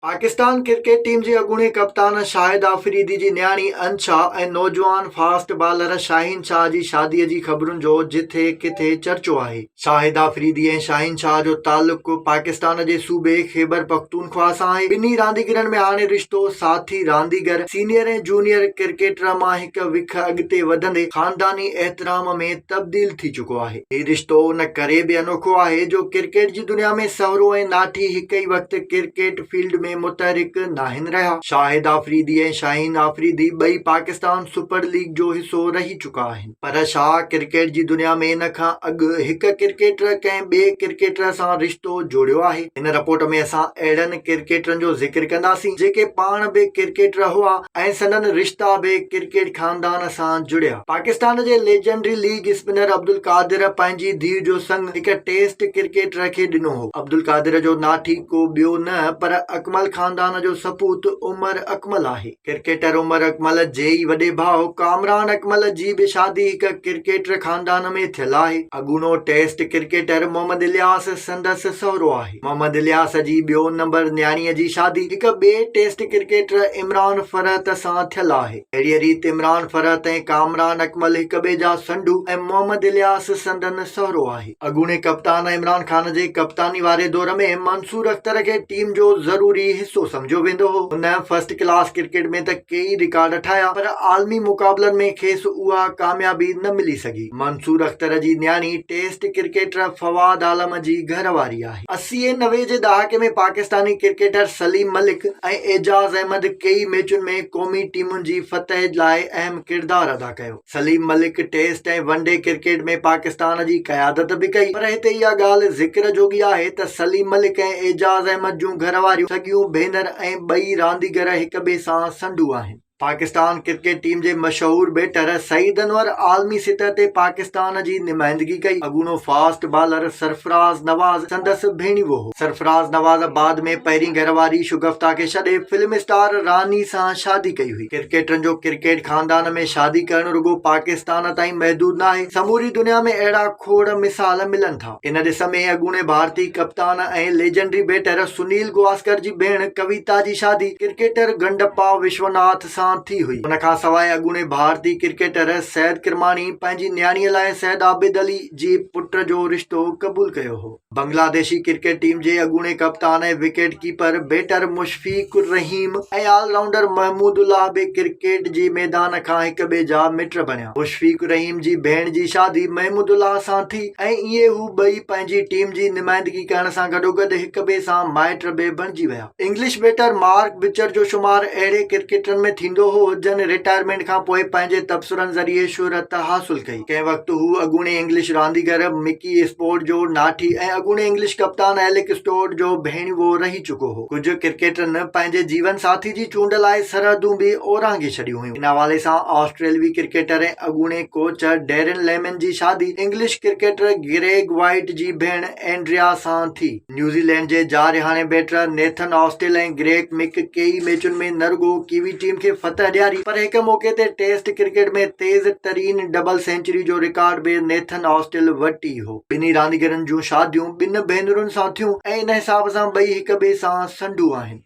Pakistan cricket team جي اڳوڻي ڪپتان شاهد آفريدي جي نياڻي انشا ۽ نوجوان فاسٽ بالر شاهين شاهه جي شادي جي خبرن جو جٿي ڪٿي چرچو آهي. شاهد آفريدي ۽ شاهين شاهه جو تعلق پاڪستان جي صوبي خيبر پختونخوا سان آهي. ٻنهي رانديگرن ۾ هاڻي رشتو ساٿي رانديگر، سينيئر ۽ جونيئر ڪرڪيٽر مان هڪ وک اڳتي وڌندي خانداني احترام ۾ تبديل ٿي چڪو آهي. هي رشتو ان ڪري به انوکو آهي جو ڪرڪيٽ جي دنيا ۾ سهرو ۽ ناٺي هڪ ئي وقت ڪرڪيٽ فيلڊ ۾ متحرڪ ناهن رهيا. شاهد آفريدي ۽ شاهين آفريدي ٻئي پاڪستان سپر ليگ جو حصو رهي چڪا آهن پر ڇا ڪرڪيٽ جي دنيا ۾ ان کان اڳ هڪ ڪرڪيٽر ڪنهن ٻئي ڪرڪيٽر سان رشتو جوڙيو آهي؟ هن رپورٽ ۾ اسان اهڙن ڪرڪيٽرن جو ذڪر ڪنداسين جيڪي پاڻ به ڪرڪيٽر هئا ۽ سندن رشتا به ڪرڪيٽ خاندان سان جڙيا. پاڪستان جي ليجنڊري ليگ اسپنر عبدالقادر پنهنجي ڌيء جو سڱ هڪ ٽيسٽ ڪرڪيٽر کي ڏنو هو. عبدالقادر جو ناٺي ڪو ٻيو نه پر اڪمل خاندان جو سپوت عمر اڪمل آهي. ڪرڪيٽر عمر اڪمل جي ئي وڏي ڀاء ڪامران اڪمل جي به شادي هڪ ڪرڪيٽر خاندان ۾ ٿيل آهي. اڳوڻو ٽيسٽ ڪرڪيٽر محمد الياس سندس سهرو آهي. محمد الياس جي ٻيو نمبر نياڻيء جي شادي هڪ ٻئي ٽيسٽ ڪرڪيٽر عمران فرحت سان ٿيل آهي. اهڙيء ريت عمران فرحت ۽ ڪامران اڪمل هڪ ٻئي جا سنڍو ۽ محمد الياس سندن سهرو آهي. اڳوڻي ڪپتان عمران خان جي ڪپتاني واري دور ۾ منصور اختر کي ٽيم جو ضروري حصو سمجهيو ويندو هو. هن فرسٽ ڪلاس ڪرڪيٽ ۾ ته ڪيئي رڪارڊ ٺاهيا پر عالمي مقابلن ۾ کيس اها ڪاميابي نه ملي سگهي. منصور اختر جي نياڻي ٽيسٽ ڪرڪيٽر فواد عالم جي گهر واري آهي. 80 ۽ 90 جي ڏهاڪي ۾ پاڪستاني ڪرڪيٽر سليم ملڪ ۽ اعجاز احمد ڪيئي ميچن ۾ قومي ٽيمن جي فتح لاء اهم ڪردار ادا ڪيو. Saleem Malik test ۽ one day cricket ۾ Pakistan جي قيادت به ڪئي پر هتي اها ڳالهه ذڪر جوڳي آهي ته سليم ملڪ ۽ اعجاز احمد جون گهر واريون سڳيون ڀينر ۽ ٻئي رانديگر هڪ ٻئي سان سنڍو آهن. پاڪستان ڪرڪيٽ ٽيم جي مشهور بيٽر سعيد انور عالمي سطح تي پاڪستان جي نمائندگي ڪئي. اڳوڻو فاسٽ بالر سرفراز نواز سندس ڀيڻيوو هو. سرفراز نواز بعد ۾ پهرين گهر واري شگفته کي ڇڏي فلم اسٽار راني سان شادي ڪئي هئي. ڪرڪيٽرن جو ڪرڪيٽ خاندان ۾ شادي ڪرڻ رڳو پاڪستان تائين محدود ناهي، سموري دنيا ۾ اهڙا کوڙ مثال ملن ٿا. ان ڏس ۾ اڳوڻي ڀارتي ڪپتان ۽ ليجنڊري بيٽر سنيل گواسڪر جي ڀيڻ ڪويتا جي شادي ڪرڪيٽر گنڊپا وشوناٿ سان ٿي هئي. ان کان سواء اڳوڻي ڀارتي ڪرڪيٽر سيد ڪرماڻي پنهنجي نياڻيء لاء سيد عابد علي جي پٽ جو رشتو قبول ڪيو هو. بنگلاديشي ڪرڪيٽ ٽيم جي اڳوڻي ڪپتان ۽ wicket keeper batter Mushfiqur Rahim ۽ all rounder Mahmudullah به ڪرڪيٽ جي ميدان کان هڪ ٻئي جا مٽ بڻيا. مشفيق الرحيم جي ڀيڻ جي شادي محمود الله سان ٿي ۽ ائين هو ٻئي پنهنجي ٽيم جي نمائندگي ڪرڻ سان گڏوگڏ هڪ ٻئي سان مائٽ به بڻجي ويا. انگلش بيٽر مارڪ بچر جو شمار اهڙي ڪرڪيٽرن ۾ ٿيندو هو جن رٽائرمينٽ کان پوء پنهنجي تبصرن ذريعي شهرت حاصل ڪئي. ڪنهن وقت هو اڳوڻي انگلش رانديگر مڪي اسپورٽ جو ناٺي ۽ اڳوڻي انگلش ڪپتان ايلڪ اسٽورٽ جو ڀيڻيوو رهي چڪو هو. ڪجهه ڪرڪيٽرن پنهنجي جيون ساٿي جي چونڊ لاء سرحدون به اورانگهي ڇڏيون هيون. ان حوالي سان آسٽريلوي ڪرڪيٽر ۽ اڳوڻي ڪوچ ڊيرن ليمن جي شادي انگلش ڪرڪيٽر گريگ وائيٽ جي ڀيڻ اينڊريا سان ٿي. نيوزيلينڊ جي جارحاڻي بيٽر نيٿن آسٽيل ۽ گريگ مڪ ڪيئي ميچن ۾ نه رڳو ڪيوي ٽيم کي فتح ڏياري پر هڪ موقعي تي ٽيسٽ ڪرڪيٽ ۾ تيز ترين ڊبل سينچري جو رڪارڊ به نيٿن آسٽيل وٽ ئي هو. ٻنهي رانديگرن جون شاديون ٻن ڀينرن سان ٿيون ۽ ان حساب سان ٻئي هڪ ٻئي سان سنڍو آهن.